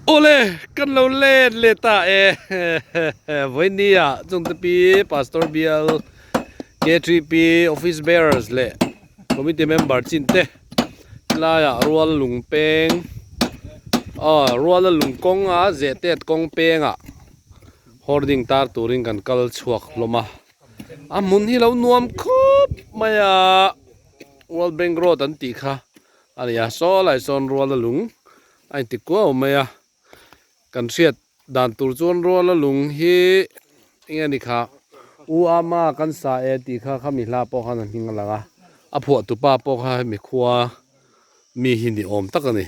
Awle kan lo let leh ta e vawinia chungte pi pastor bial K3P office bearers leh committee member chin te helaiah rual lung peng aw ruala lung kawng a zehtet kawng pengah hoarding tar turin kan kal chhuak hlawm a a hmun hi lo nuam khawp mai a world bank road an tih kha a ni a saw lai sawn ruala lung a inti kuau mai a kan hriat dan tur chuan ruala lung hi eng nge ni kha u ama kan sa e tih kha khami hla pawh khan a hming a lang a a phuah tupa pawh kha hemi khua mi hi ni awm tak a ni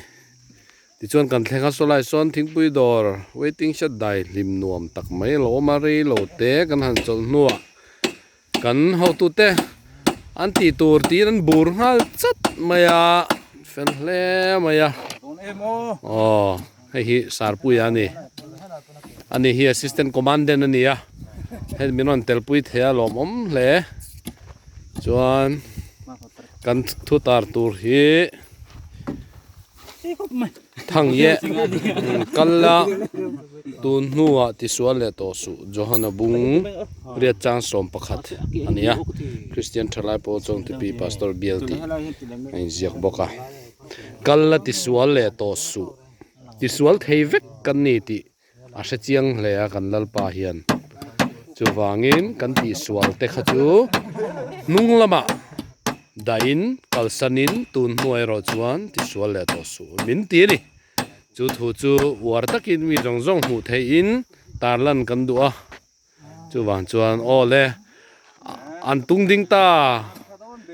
tichuan kan thleng a saw lai sawn thingpui dawr waiting shed dai hlim nuam tak mai a lo awm a rei lo te kan han chawlh hnuah. Kan hotute an tih tur tiin an bur nghal chat mai a, fel hle mai a. Aw hei hi Sarpuia a ni, ani hi assistant commandant a ni a, hei min rawn telpui thei a lawmawm hle. Chuan kan thu tar tur hi. Thang ye kal a tun hnuah tisual leh tawh suh Johana bung riat chang 11 a ni a Kristian thalai pawh chuan tipi pastor bial tih a inziak bawk a kal la tisual leh tawh suh tisual thei vek kan ni tih A hre chiang hle a kan Lalpa hian. Chuvangin kan tihsual te kha chu hnung lamah dahin kalsanin tun hnuai erawh chuan tisual leh tawh suh min ti a ni. Chu thu chu uar takin mi zawng zawng hmuh theihin tarlan kan duh a. Chuvang chuan aw le an tung ding ta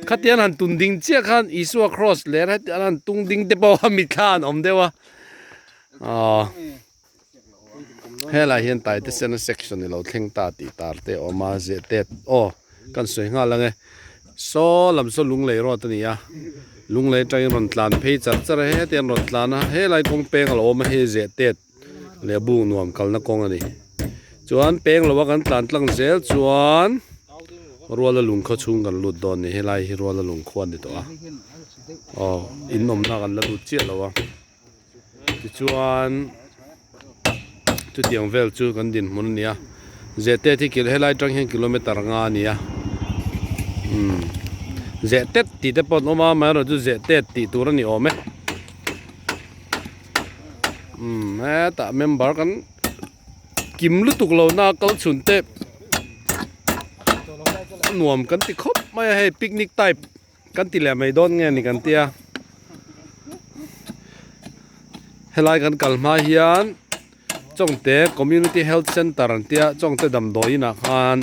khatiang han tun ding chiah khan Isua cross ler hetiang an tung ding te pawh a mitthla an awm deuh a aw helai hian taite sena section i lo thleng ta tih tar te a awm a zehtet aw kan sawi nghal ang e saw lam saw lunglei road a ni a lunglei atangin rawn tlan phei char char a hetiang an rawn tlan a helai kawng peng a lo awm a hei zehtet. leh buk nuam kalna kawng a ni chuan peng lo a kan tlan tlang zel chuan ruala lung khaw chhung kan lut dawn a ni helai hi ruala lung khua a ni tawh a aw in awmna kan la lut chiah lo a tichuan chutiang vel chu kan dinhmun a ni a zehtet hi helai atang hian kilometer nga a ni a umm zehtet tih te pawh an awm a amaherawhchu zehtet tih tur a ni awm e. Umm hetah member kan kim lutuk lo na kal chhun te a nuam kan ti khawp mai a hei picnic type kan ti leh mai dawn nge ni kan tia helai kan kal hma hian Chawngte community health center an tia Chawngte damdawi inah khan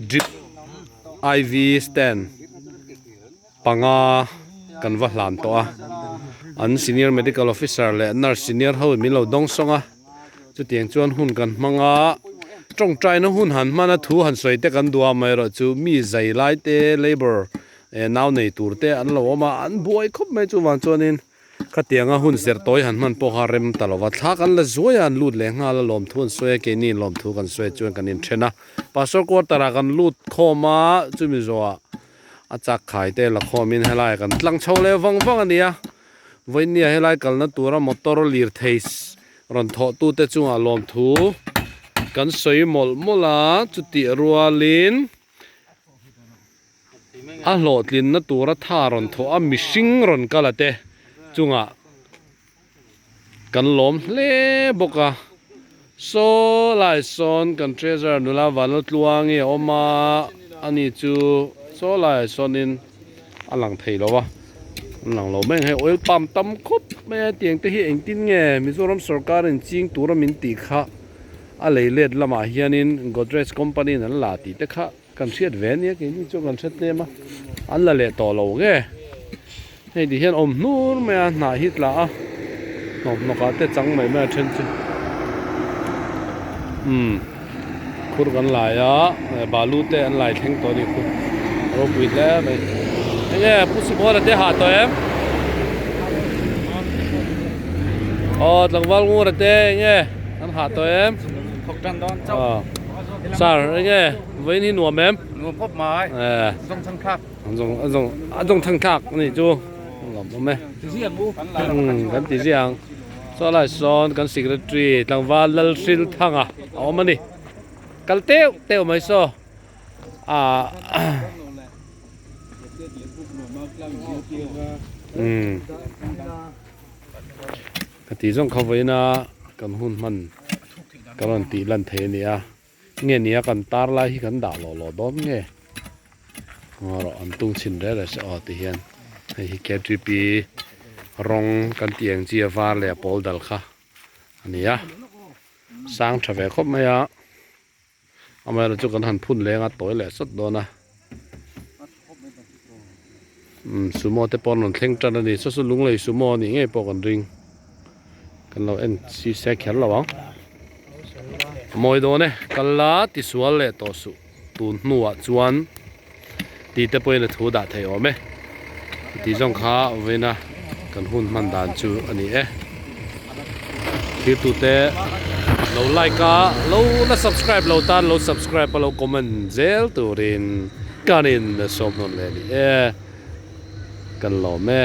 drip I_V stand. Panga kan va hlan tawh a, an senior medical officer leh nurse senior ho in min lo dawng sawng a, chutiang chuan hun kan hmang a, tawngtaina hun han hman a thu han sawi te kan duh a amaherawhchu mi zai lai te labour eh nau nei tur te an lo awm a, an buai khawp mai chuvang chuanin. Khatianga hun serh tawi han hman pawh kha rem ta lova, thla kan la zuai a, an lut leh nghal a, lawmthu an sawi a, keini in lawmthu kan sawi chuan kan inthen a. Pastor quarter ah kan lut khawm a, chumi zawhah a chak khai te la khawmin helai kan tlang chho leh vang vang a ni a. Vawinia helai kalna tura motor lirthei rawn thawh tute chungah lawmthu kan sawi mawlh mawlh a, chutih rualin. A hlawhtlinna tura tha rawn thawh a mihring rawn kal a te chungah kan lawm hle bawk a saw lai sawn kan treasurer nula Vanlaltluangi a awm a ani chu saw laiah sawnin a lang thei lo a an lang lo mai ang hei oil palm tam khawp mai a tiang te hi engtin nge Mizoram sorkar in ching tura min tih kha a lei let lamah hianin Godrej company in an la tih te kha. Kan hriat ve ania keini chu kan hre tlem a, an la leh tawh lo nge. Hei ti hian awm hnur mai a, hnah hi tla a, hnawk hnawk ah te chang mai mai a then chu. Umm khur kan lai a, balu te an lai thleng tawh a nih khu, a ropui hle mai. Enge Pu Sumawna te hah tawh em? Aw tlangval Ngura te enge an hah tawh em? Thawk tan dawn chauh. Sir enge vawiin hi nuam em? Nuam khawp mai. Zawng thang thlak. Zawng zawng a zawng thang thlak a nih chu. Nuam awm e. Ti ziang u. Kan ti ziang. Saw lai sawn kan secretary tlangval Lalhrilthanga a awm a ni. Kal teuh teuh mai saw ah umm ka tih zawng kha vawiina kan hun hman ka rawn tih lan thei a ni a. Nge nia kan tar lai hi kan dah lawh lawh dawn nge ngaw rawh an tung chhin rel rel se aw ti hian hei hi ktp rawng kan tih ang chi a var leh a pawl dal kha a ni a sang tha ve khawp mai a amaherawhchu chu kan han phun leng a tawi leh sawt dawn a umm sumo te pawh an rawn thleng tan a ni saw saw lunglei sumo a nih ngei pawh kan ring. Kan lo en si se kher lo ang. A mawi dawn e, kal la tisual leh tawh suh tun hnuah chuan tih te pawhin a thu dah thei awm e. Tih zawng kha vawiina kan hun hman dan chu a ni e. Thirtute lo like a, lo la subscribe lo tan lo subscribe a lo comment zel turin kan in sawm nawn leh a ni e. Kan lawm e.